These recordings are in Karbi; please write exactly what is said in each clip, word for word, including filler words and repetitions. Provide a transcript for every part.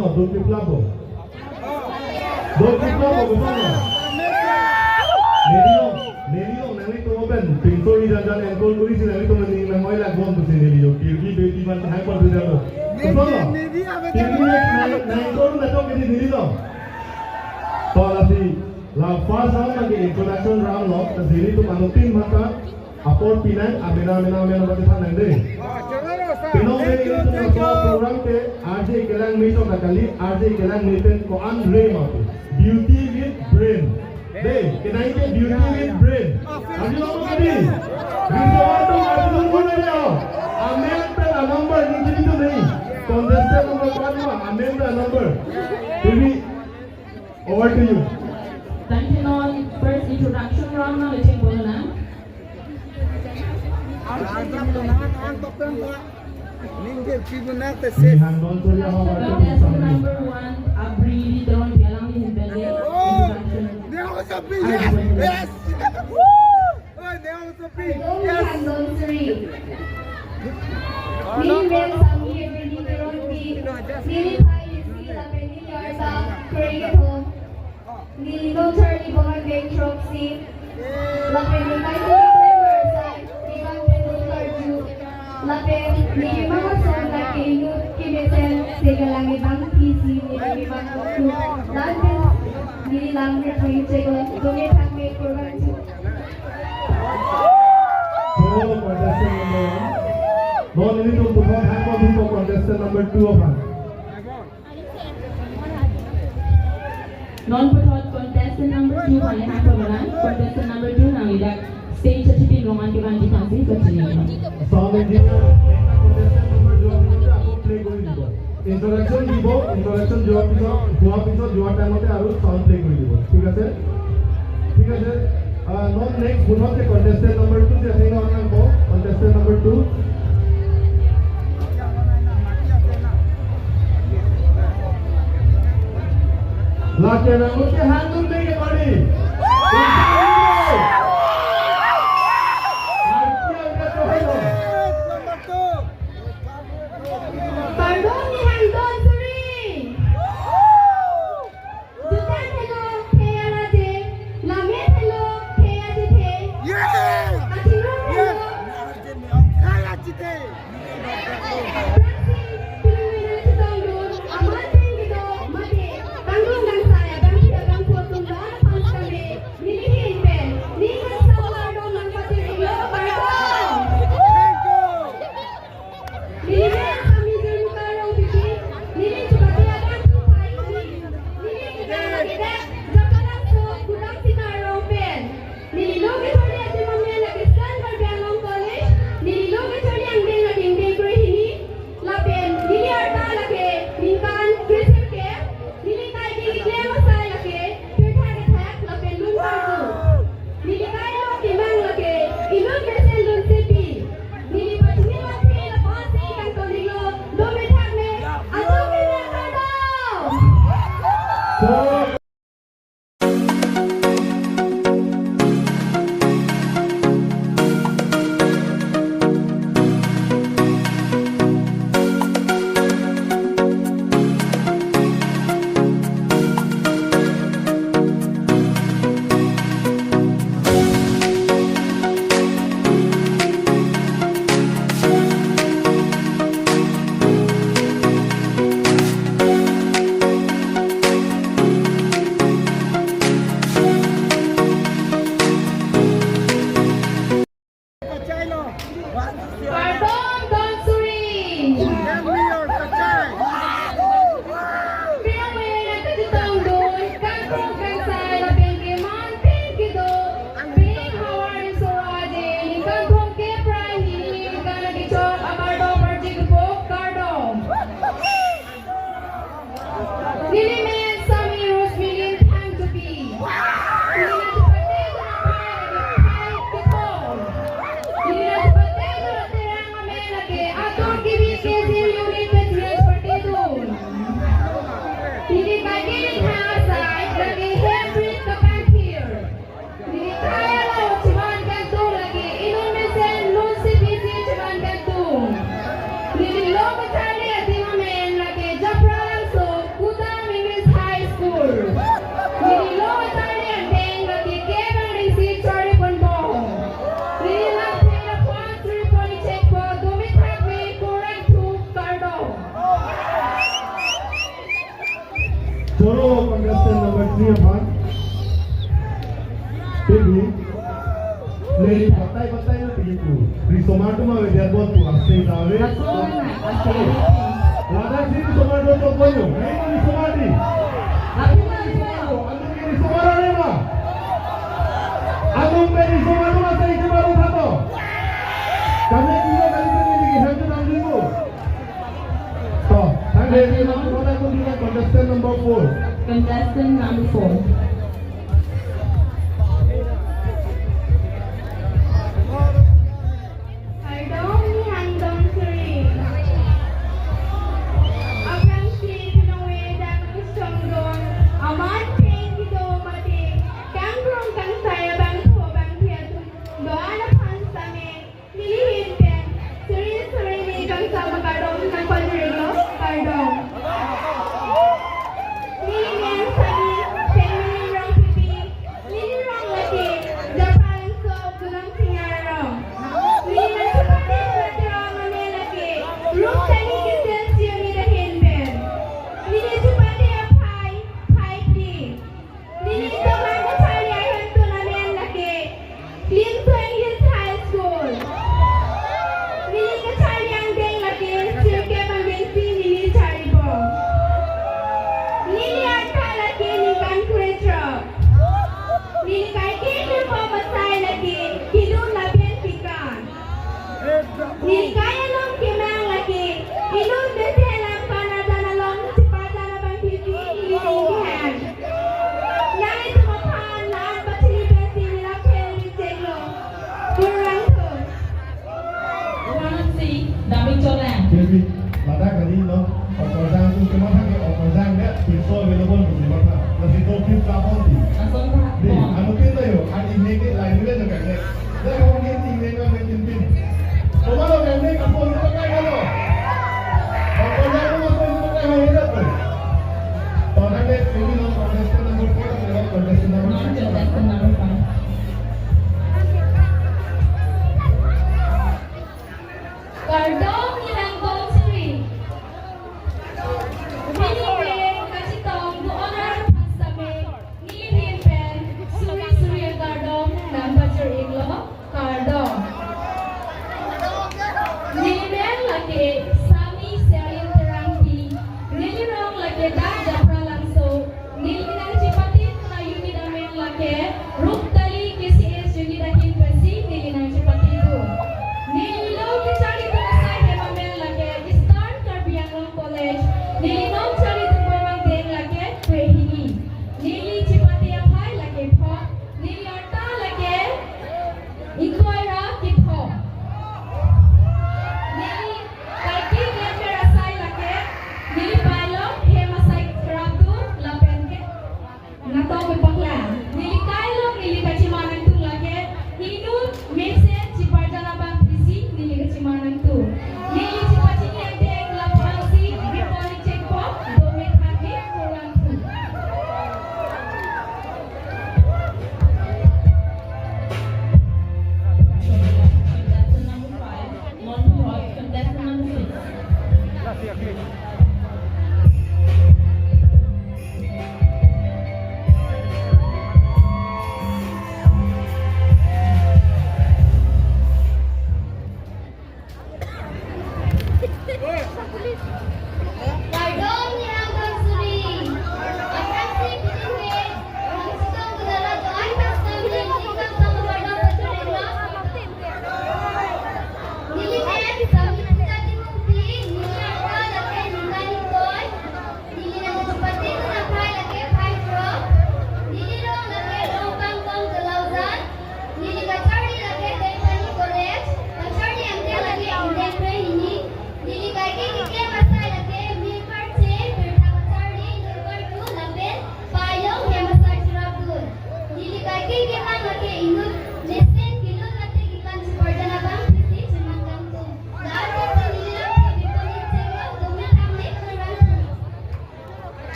Duk kiplap bo. Duk kiplap bo, betul ya? Neli long, neli long, nanglitum open. Pintu ijan jan enkol kuri si nanglitum nangning nangoi lak bom pusi neli yo. Kirki beti man hai pon tu jalo. Betul ya? Kirki nang, nang enkol na chok kiri neli long. To lasi, la first round lagi introduction round lo. Lasi nelitum anuttin mata apor pinang, amena, amena, amena, bati than nang dei. Pinong dei, ilitum laso program ke, R J Kelang Mei tong kakali, R J Kelang Mei pen ko-an re ma pu. Beauty with brain. Dei, kenai ke beauty with brain. Adi lo mo kadi. Bisa waktu adi lo mo kadi lo. Amen pen a number, ni kini tu nahi. Contestant number one ma, amen pen a number. Baby, over to you. Thank you, non. First introduction round na lecheng bola na. Ningje pigunate se. Ni handon Surya ho. Contestant number one, Abri Teron, Bialang ni Himpel. Oh, introduction. They also be, yes, yes. Woo! Oh, they also be, yes. Handon Suri. Neli men Sami Abri Teron pi. Neli phai isi lapen neli arta kre kethom. Neli nong charli bongan beng throksi. Lapen neli kai neli klemar sai, neli bang pen neli karju. Lapen neli mama son lake inut kemesen segalang ibang pisi neli mama tu. Lapen neli lang ke three check on, dome thak me kurban chu. So, contestant number one. Non nelitum puthot hang ko dun ko contestant number two aphan. Non puthot contestant number two aphan hang ko bana, contestant number two nangli dak stage achipi longan kevan di thansi kachini. Sound engineer, ekta contestant number two aphan ako play kori dibo. Introduction dibo, introduction joa piso, joa piso, joa time te aru sound play kori dibo. Thik ase? Thik ase? Ah, non next puthot ke contestant number two si atheng nang ko, contestant number two. Lake nang ke hang dun dei ke kori. Number two. Pardon ni handon suri. Jutan helo theya laje, lamen helo theya jethe. Yes! Athirong helo. Yes! Theya jethe. Prasing pilumina chetongdun, amat pen kedo mate, tangdung kangsai abangpi abangpho atum aphan kame, neli ahin pen, ning kangsam kardom nangpatir-iklo, kardom. Thank you. Neli men Sami Jirmuka Rongpipi, neli chupate adan tu phai neli, neli kekan lake dak, Jakarta so, Kudang Sina Rongpen. Neli lo kechorli adim amen lake San Karbi Anglong College, neli lo kechorli angdeng lake ingdeng kre hini, lapen neli arta lake ningkan kre sirkep, neli kai keklem asai lake, pirtha kethak lapen lun karju. Neli kailo kemang lake inut mesen lunsepi. Neli pachini lake lapusi kangton-iklo, dome thak me, atum kena kardom. Kardom don suri. Pirawe nangkachetongdun, kangkung kangsai lapen keman pen kedo, ping havar ning soro aje, ningkan thomkep ra hini, ningkan kechok akardom arjik pok kardom. Neli men Sami Rosmilin Thangjopi. Neli nangchepate dun aphai lake phai kethom. Neli nangchepate dun aterang amen lake atur kibi kejir unit pen neli nangchepate dun. Neli kai kiri thang asai lake hem rit kapangthir. Neli kai alo chevan kangtung lake inut mesen lunsepi si chevan kangtung. Neli lo kacharli adim amen lake Japra Langso, Poro contestant number three aphan. Baby. Neli batai batai na tigi pu. Risomar atum avedet bom pu ase dave. Laso na, ase. Ladak si risomar do to konyo. Nai ma risomar di. Lapu ma risomar do. Anung ke risomar ave ma. Anung ke risomar do ma sai ke baru thato. Kami juga kali ini di Hemdu Nangrimu. To, thank you. Contestant number four. Contestant number four. Kardom Nihang Dongsuri. Aphrangsi pinong-e dang kesong don, aman pen kedo mate, kangkrong kangsai abangphu abangphi atum do-an aphan sitame, neli ahin pen suri suri neli kangsam akardom nangpajirlo, kardom. Neli men Sani Sengmirin Rongpipi, neli rong lake Japralangso Gulom Singnar arong. Neli nangchepate rong amen lake Ruptani Christian C U Unit ahin pen. Neli chepate aphai, phai phli. Neli tobang kacharli ahemtun amen lake Klimso English High School. Neli kacharli angdeng lake sirkep angdengsi neli charlibom. Neli arta lake ningkan krethrok. Neli kaike kepom asai lake kedun lapen kekan. Neli kai along kemang lake inut besi alam pan ajan along chepajan abangphi neli ning kehang. Nanglitum aphan la-an pachini pensi neli lapen bicheklo. Kurang tu. Kurang si, David Cholang. David, ladak kali lo, okorjang atum kematha ke okorjang dia, pinso available tu kematha. Lasi to keep kapon ti. Asal tak? Di, anu pin tayo, an ini ke lain juga juga ne. Dah kamu ni ting ne kan main pin. Tomar lo kan ne kapon kita kai kalau. Okorjang atum kapon kita kai kalau tidak tu. Tonan deh, ini lo contestant number four, contestant number five. Non-contestant number five. Kardom Nihang Dongsuri. Pini ke kachetong do-an aphan sitame, neli ahin pen suri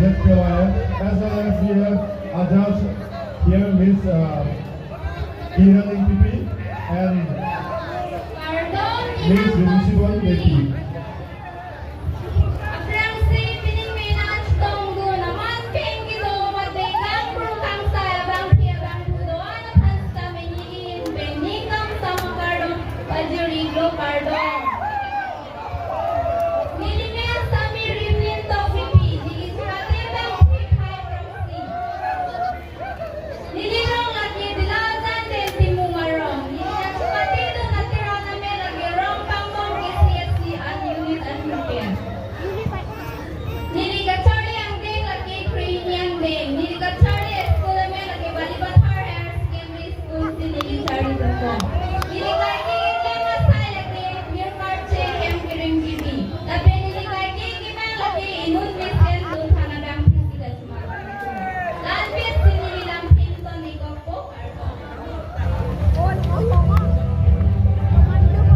Yes, K Y F, as well as we have our judge here, Miss, uh, Kiran Ingtipi and Miss Rimsibon Beti. Aphrangsi pining mena chetongdun aman pen kedo mate kangpru kangsai abangpi abangphu do-an aphan sitame neli ahin pen ning kangsam akardom pajir-iklo, kardom. Neli men Sami Rimlin Tokbipi, neli chepate abangpi Phai Rongsi. Neli rong lake Dilajan Den Timung arong. Neli nangchepatedun ateran amen lake Rongpangpong K C S C an unit ahin pen. Neli kacharli angdeng lake Kre-ini angdeng. Neli kacharli school amen lake Balipathar Higher Secondary School si neli charlidunpo. Neli kaike keklem asai lake Mir Karche Hem Kereng Gibi. Lapen neli kaike keman lake inut mesen dun than abangpi si kachima.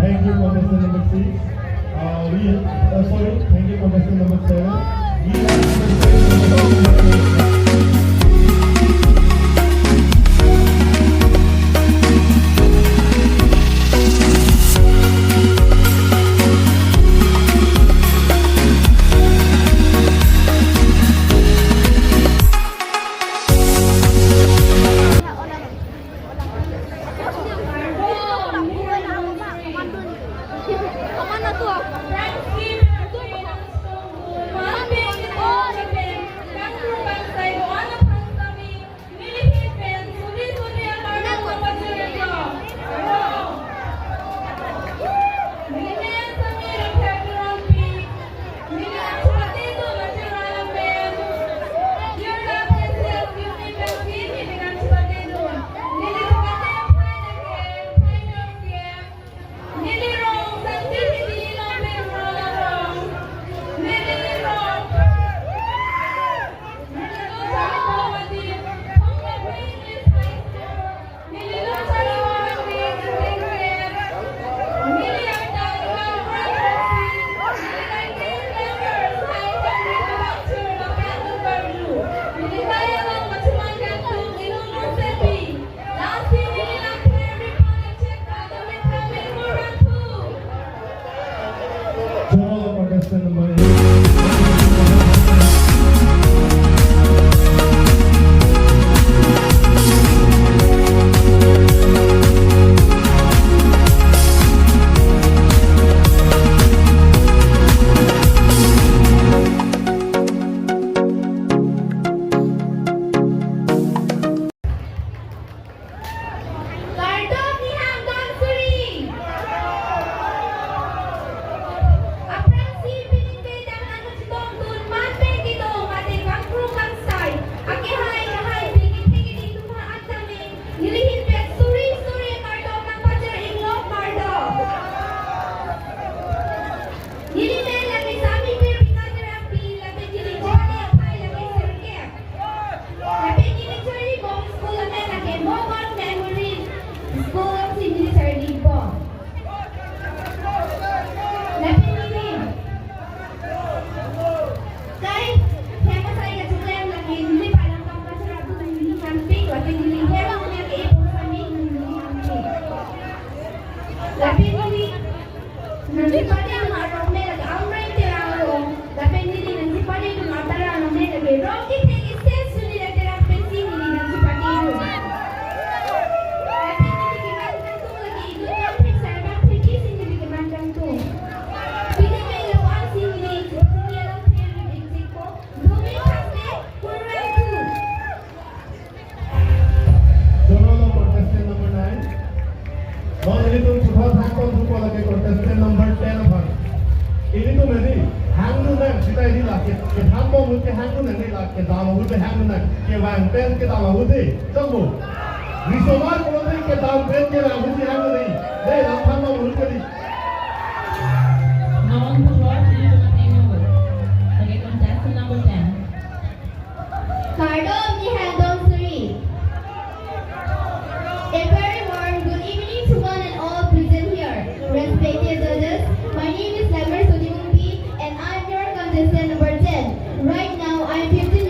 Thank you, contestant number six. Uh, we, uh, sorry, thank you, contestant number seven. We have contestant number seven. Choro contestant number eight. Kardom, nihang dam suri. Aphrangsi pining pen dam nangkachetongdun aman pen kedo mate kangpru kangsai, akehai kahai, pini pini atum aphan tame neli ahin pen suri suri kardom nangpajir-iklo, kardom. Neli men lake Sami Birbina Terangpi, lapen neli chepate aphai lake Sirkep. Lapen neli charlibom school amen lake Mogon Memorial School si neli charlibom. Lapen neli kai hem asai kacheklem lake neli palang kam kacharap neli nangpik, lapen neli hem amen lake Ipon Sami neli nangpik. Lapen neli nangchepatedun arong amen lake Amreng Terang arong. Lapen neli nangchepatedun ateran amen lake Rongkitheng Esen Sunil Terang pensi neli nangchepatedun. Lapen neli keman kangtung lake inut Rongkitheng Sarbang pensi neli keman kangtung. Pini pen lapu-an si neli chepatedun alam pen ipinchikpo. Domin Thangme, Kurvangthu. Choro lo contestant number nine. Non ilitum puthot hangthupo lake contestant number ten aphan. Ilitum edi hangdun nang sita edi la ke, kethanbom ahut ke hangdun nang, la kedam ahut ke hangdun nang. Kevang pen kedam ahut de. Chokbo. Risomar pulote kedam pen kevang ahut ke hangdun nang. De, lam thanbom ahut ke di. Nawan puthot ilitum athengno. Lake contestant number ten. Kardom, nihang dam suri. A very warm good evening to one and all present here. Respected judges, my name is Lammer Sodimungpi and I am your contestant number ten. Right now, I am fifteen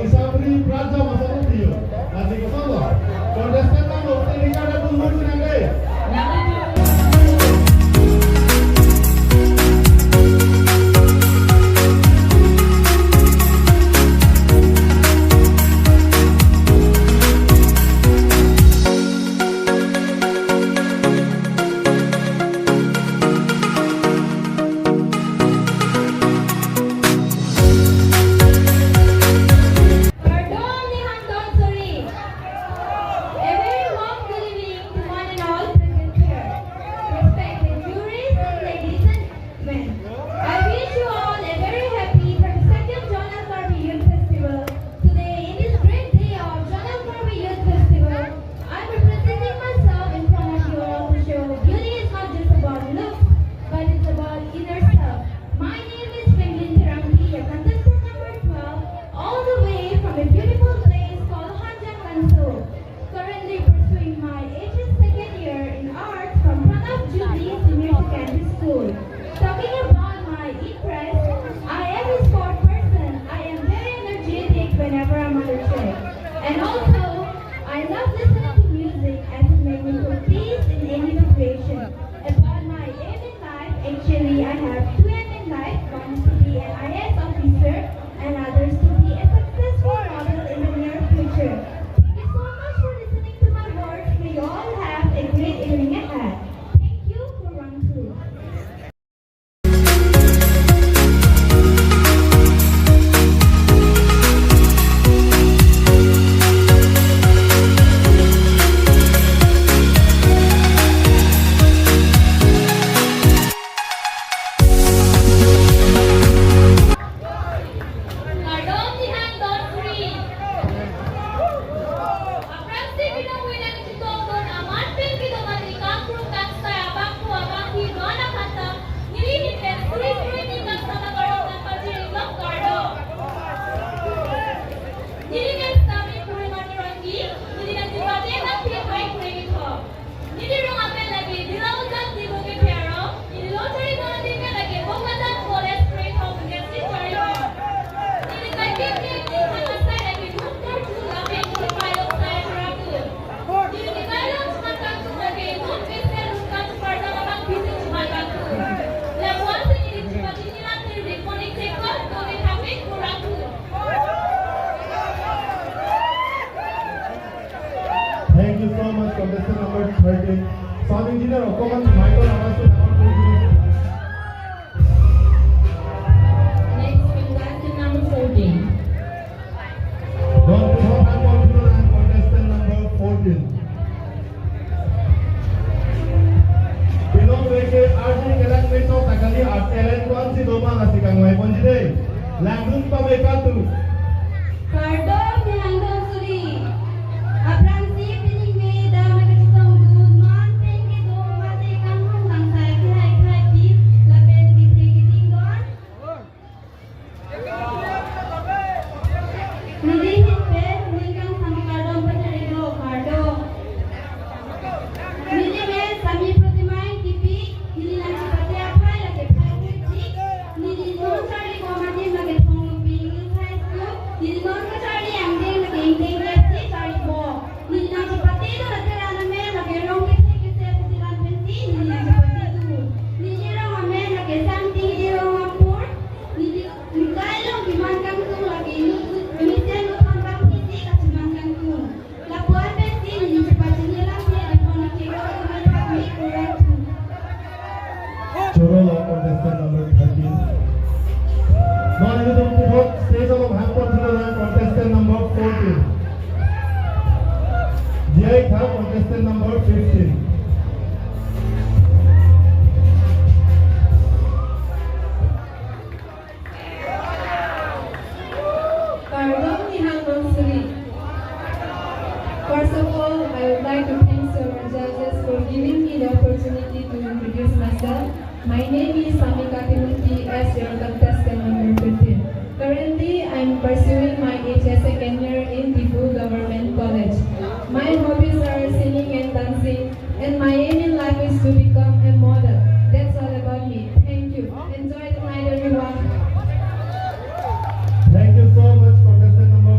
Sabri Praja masuk video. Nanti ke sana. Contestant number three ada tunggu sinang deh. Kardom nihang donsuri. A very warm good evening to one and all present here. Respected judges and ladies and gentlemen, I wish you all a very happy thirty-second Zonal Karbi Youth Festival. Today, in this great day of Zonal Karbi Youth Festival, I'm representing myself in front of you all to show beauty is not just about looks, but it's about inner self. My name is Franklin Terangpi, a contestant number twelve, all the way from a beautiful place called Hanjang Langso. Currently pursuing my H S second year in arts from Pranab Jubilee Senior Secondary School. Talking about my interest, I am a sport person. I am very energetic whenever I'm on the track. And also, I love listening to music as it makes me feel peace in any situation. About my aim in life, actually, I have two aim in life. One is to be an I A S officer and others to be a successful model in the near future. Thank you so much for listening to my words. May you all have a great evening ahead. Thank you for run through. Kardom nihang donsuri. Aphrangsi pidong winang chetongdun amat pen kedo mati kangkrung kangsai abangphu abangphi do-an aphan ta neli ahin pen suri suri ning kangsam akardom nangpachiri lok kardom. Neli pen Sami Purima Terangpi, neli nangchepate nangpi hai kure kethom. Neli rong amen lake Dila Ujang Dibung Kephe arong, neli lo chari bom adim pen lake Bokajan College Grade Home University chari bom. Neli kai pik pik ning hang asai lake Lungkar Chula pen neli payok sai churaku. Neli kai long chuman kangtung lake Lung Kese Lungkar Chuparjang abang bisi chuman kangtung. Lapuan si neli chepate neli lam neli konik chekon konik hapik kuraku. Thank you so much, contestant number thirteen. Sound engineer, okkoman mic-or awaaz to number fourteen. Next, contestant number fourteen. Don Puthot hang pon thulo nang contestant number fourteen. Pinong leke arjun kelang meso takali art talent ko-ansi doma lasi kangvai ponji dei. Langdun pame katu. Kardom nihang donsuri. Aphrangsi pining me dam kachetongdun non pen kedo mati kanghon kangsai kehai kehai pi lapen kethe keding don. Neli ahin pen ning kangsam akardom pachiri do kardom. Neli men Sami Protima Engtipi, neli nangchepate aphai lake phai kre-ik, neli non charli bom adim lake Thonglupi English High School, neli non kacharli angdeng lake ingdeng kepsi charli bom. Neli nangchepate do lake ran amen lake Rong Kethe Kese Putilan pensi neli nangchepate do. Neli rong amen lake Sangti Hidi Ronghang Pur. Neli, neli kai long keman kangtung lake inut, inut sen uthan bang isi kachiman kangtung. Lapuan pensi neli chepachini lang si adi pon chiro kemen kami kurang tu. Choro lo contestant number thirteen. Non nelitum puthot stage along hang pon thulo nang contestant number fourteen. Diya-ik tha contestant number fifteen. Kardom nihang donsuri. First of all, I would like to thank our judges for giving me the opportunity to introduce myself. My name is Samika Timunti as your contestant number fifteen. Currently, I'm pursuing my H S second year in Diphu Government College. My hobbies are singing and dancing, and my aim in life is to become a model. That's all about me. Thank you. Enjoy the night, everyone. Thank you so much, contestant number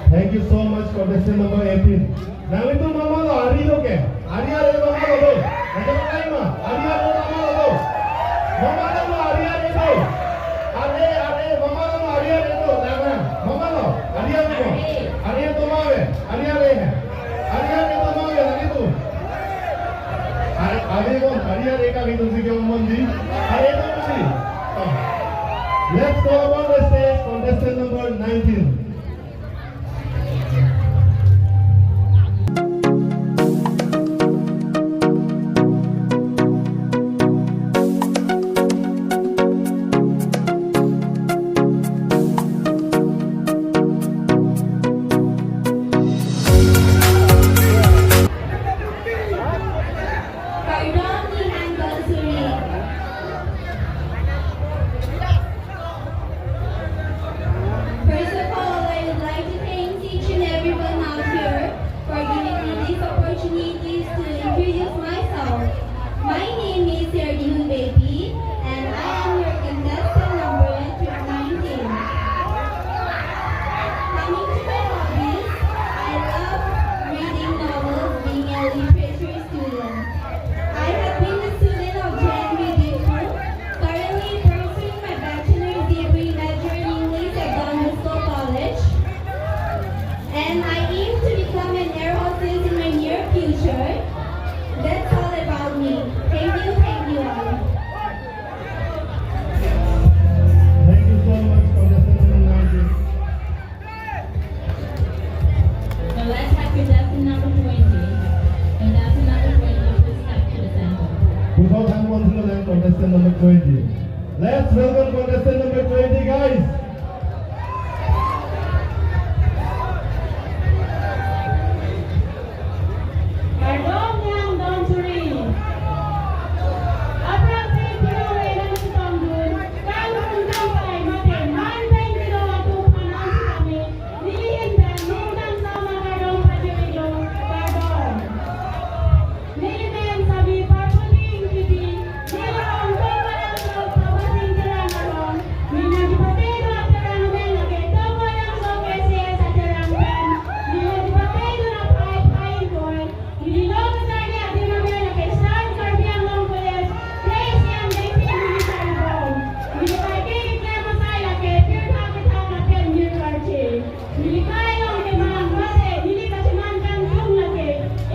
Thank you so much, contestant number eighteen. Nanglitum mama lo ari do ke? Ari are mama lo do. Nanglitum kai ma? Ari are mama lo do. Mama lo ma ari are do. Are, are, mama lo ma ari are do. Nana, mama lo. Ari are do. Ari to ma ve. Ari are hai. Ari are to ma ve nanglitum. Are, are ko, ari are ka nanglitum si kya mon di? Are to si. Let's call upon the stage contestant number nineteen. Kardom ning angbong suri. First of all, I would like to thank each and everyone out here for giving me these opportunities to introduce myself. My name is Serdihun Beypi, and I am your contestant number nineteen. Coming to my hobbies, I love reading novels, being a literature student. I have been a student of J N V Diphu, currently pursuing my bachelor's degree major in English at Don Bosco College. And I aim to become an air hostess in my near future. That's all about me. Thank you, thank you all. Thank you so much, contestant number nineteen. So let's have contestant number twenty. Contestant number twenty, please step to the center. Puthot hangpon thulo nang contestant number twenty. Let's welcome contestant number twenty, guys. Kardom ning angbong suri. Aphrangsi pini nangchetongdun kangtung kangsai mate man pen kedo atum aphan nangchetame neli ahin pen ningkan sama kardom pajirlo, kardom. Neli men Sabi Parphulding Ingtipi, neli along Tongvallangso Pabasing Terang along. Neli nangchepate do aterang amen lake Tongvallangso K C S aterang pen. Neli nangchepate do na phai phai ingkoi. Neli long kacharli adim amen lake South Karbi Anglong College, Three Siang Dengsi neli charlibom. Neli kaike keklem asai lake pirtha kethak lapen mir karche. Neli kai along kemang mate neli kacheman kangtung lake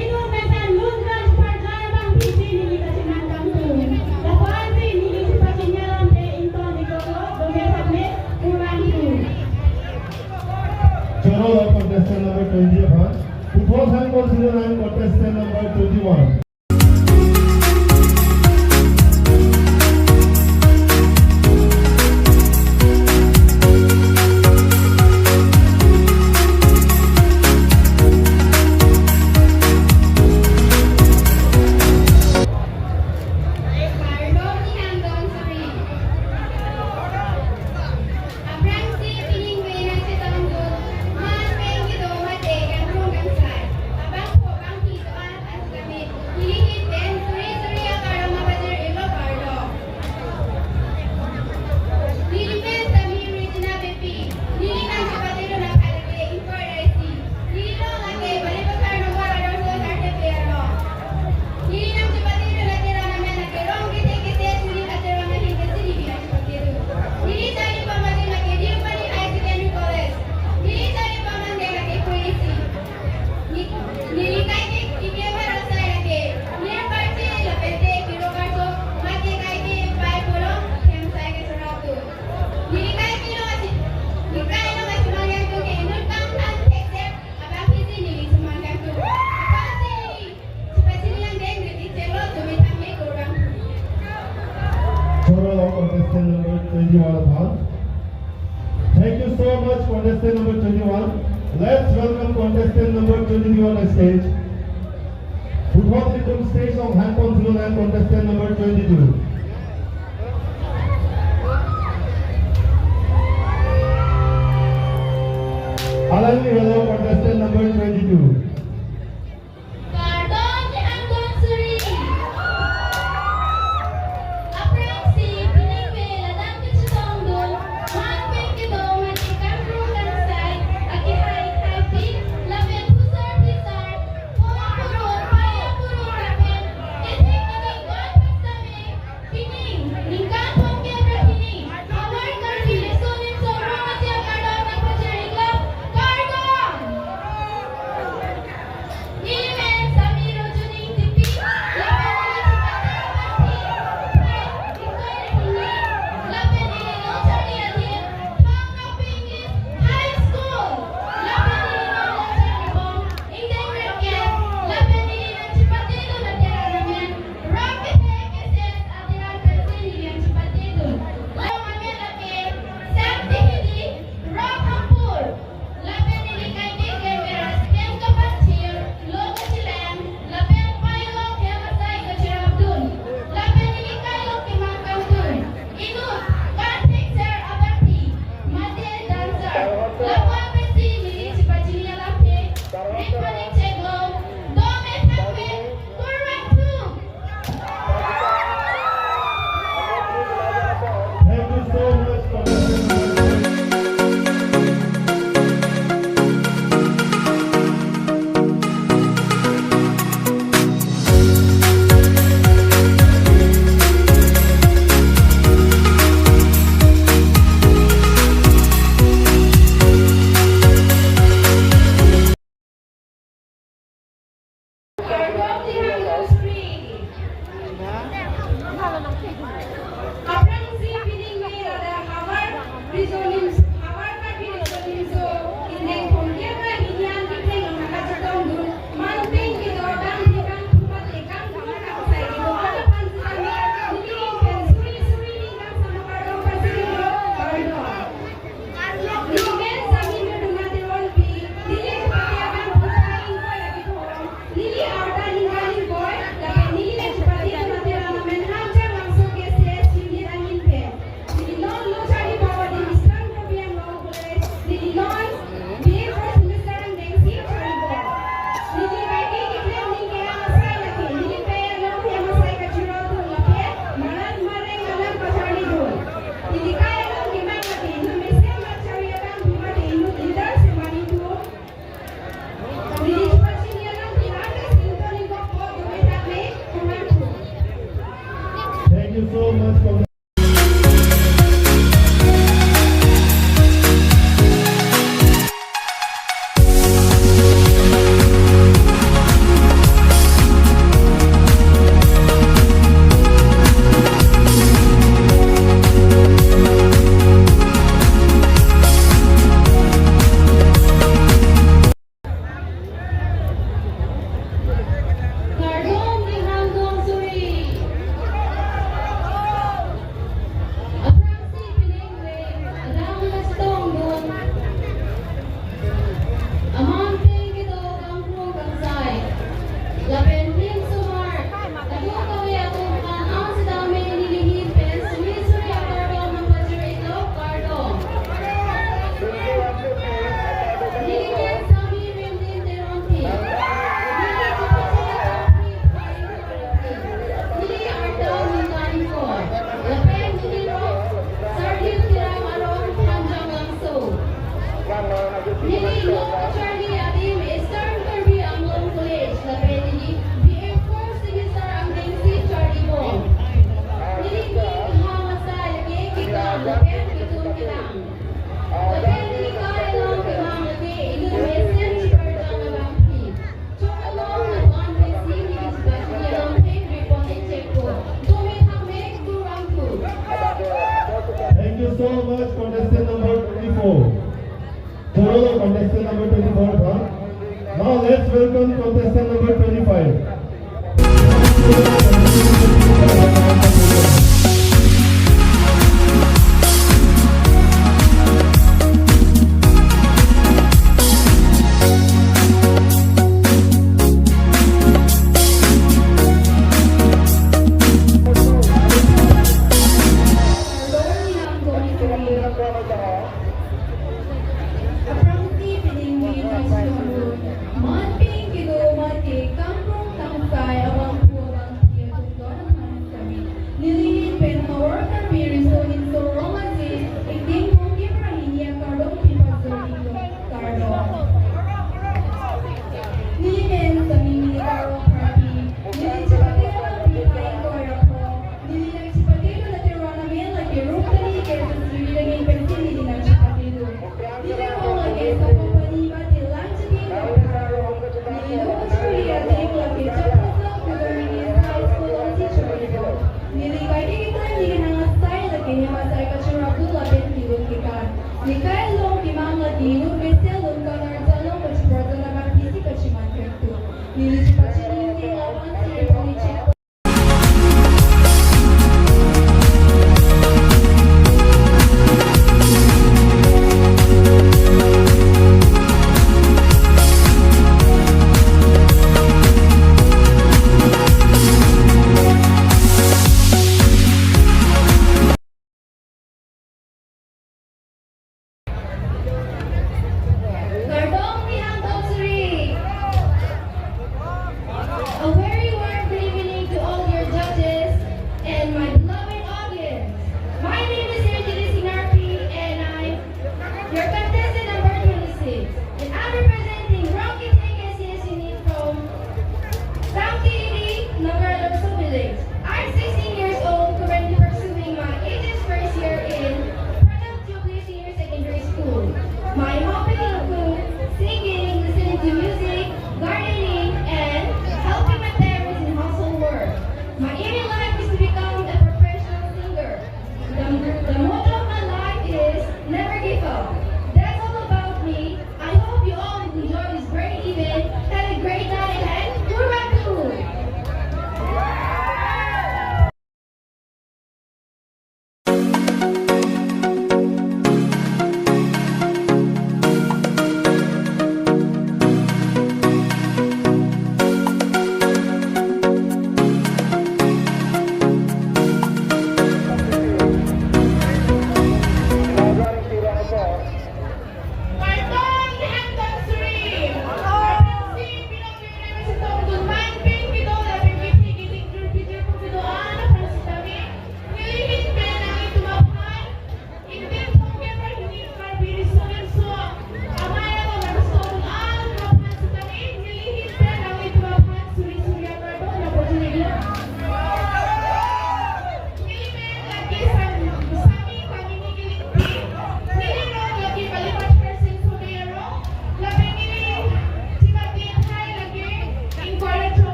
inut mesen lun kachepar jan abang phisi neli kacheman kangtung. Lapu-ansi neli chepachini alamthe ingtong iklo, dome thame, kurvangthu. Choro lo contestant number twenty aphan. Puthot hangpon thulo nang contestant number twenty-one. Aphrangsi pini nangchetongdun man pen kedo mate kangtung kangsai abangphu bangphi do-an asitame neli ahin pen suri suri akardom pajirlo, kardom. Neli men Sabi Regina Beypi, neli nangchepate do na phai lake ingkoi ra isi. Neli long lake Balipathar Nongkor Adarsha Sartepi along. Neli nangchepate do na aterang amen lake Rongkethe Kethe Suri aterang ahin pensi neli nangchepate do. Neli charlibom adim lake Niupani Higher Secondary College. Neli charlibom adim lake phai isi. Ne-, neli kaike keklem asai lake mir karche lapente kero karcho, mate kaike pai polong hem sai kachorap do. Neli kai kilo achi, neli kai lo acheman kangtung ke inut kangthang thekser abang phisi neli cheman kangtung. Apotsi neli chepachini angdeng neli chelo, dome thame, kurvangthu. Choro lo contestant number twenty-one aphan. Thank you so much, contestant number twenty-one. Let's welcome contestant number twenty-two on the stage. Puthot ilitum stage along hangpon thulo nang contestant number twenty-two. Alangli helo contestant number twenty-two. Kardom ning angbong suri. Aphrangsi pini nangchetongdun man pen kedo mate kangtung kangsai akehai thai Kardom Nihang Dong Suri. Aphrangsi pining ave, adang kachetongdun. Aman peng kedo kangkrung kangsai. Lapen pin sumar. Kadokave atum aphan an sitame neli ahin pen suri suri akardom nangpajir-iklo, kardom. Neli ke Sami Remdin Teronpi. Neli Chipachai Tongpi Phaing Teronpi. Neli arta ningkan ingkoi. Lapen neli rong Sardip Terang arong Thanjang Langso. Neli long kacharli adim Eastern Karbi Anglong College lapen neli B A first semester angdengsi charlibom. Neli ning kehang asai lake kekam lapen ketun kelang. Lapen neli kai along kevang lake inut mesen chipardam abangpi. Chok along nangvan pensi neli chipachini along thek report inchekpo. Dome thakme kurvangthu. Thank you so much, contestant number twenty-four. Chorolo contestant number twenty-four aphan. Now let's welcome contestant number twenty-five. Aphrangsi pining ave, man peng kedo, man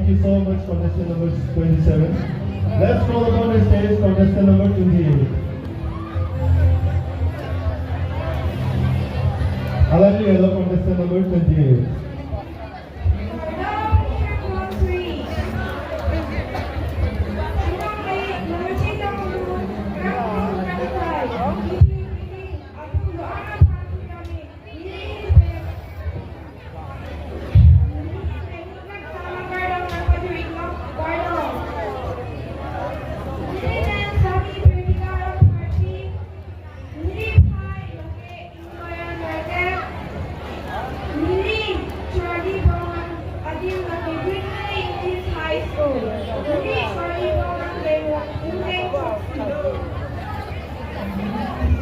Thank you so much, contestant number twenty-seven. Let's call upon the stage contestant number twenty-eight. Alangli elo contestant number twenty-eight. Neli Charlie Bongmang, adim lake Green Valley English High School. Neli Charlie Bongmang Lengwang, Ingleng Choksi.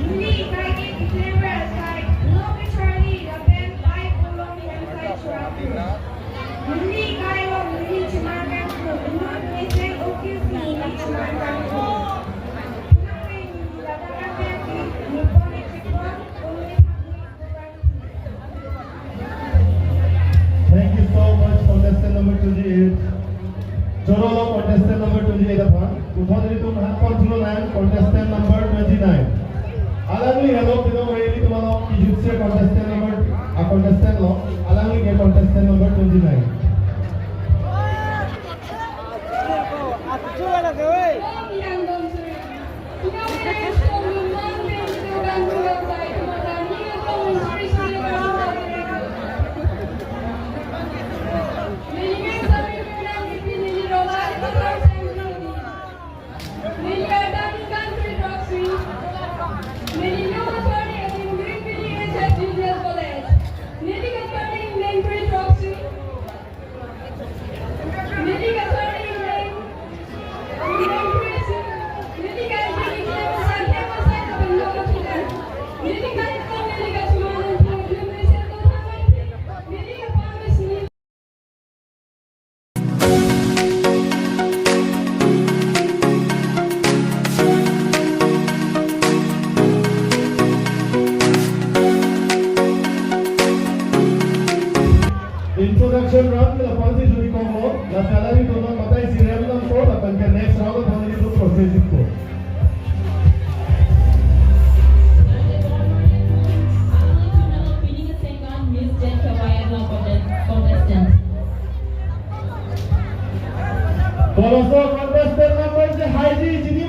Neli kaike December asai, Loke Charlie lapen Pai Polong Hemsai Churachandpur. Neli kailong neli cheman kangthur, inut mesen okil si neli cheman kangthur. Nangli neli ladak apen si, neli pon ekipon, Thank you so much, contestant number twenty-eight. Choro lo contestant number twenty-eight aphan. Puthot ilitum hat pon thulo nang contestant number twenty-nine. Alangli helo pino ilitum along kijutse contestant number, a contestant lo. Alangli ke contestant number twenty-nine. Introduction round ke lapu-an si juri konglo, la salary dono matai si rem nangpo, lapen ke next round aphan neli proceed ikpo. Contestant. Koloso contestant number si haiji, chini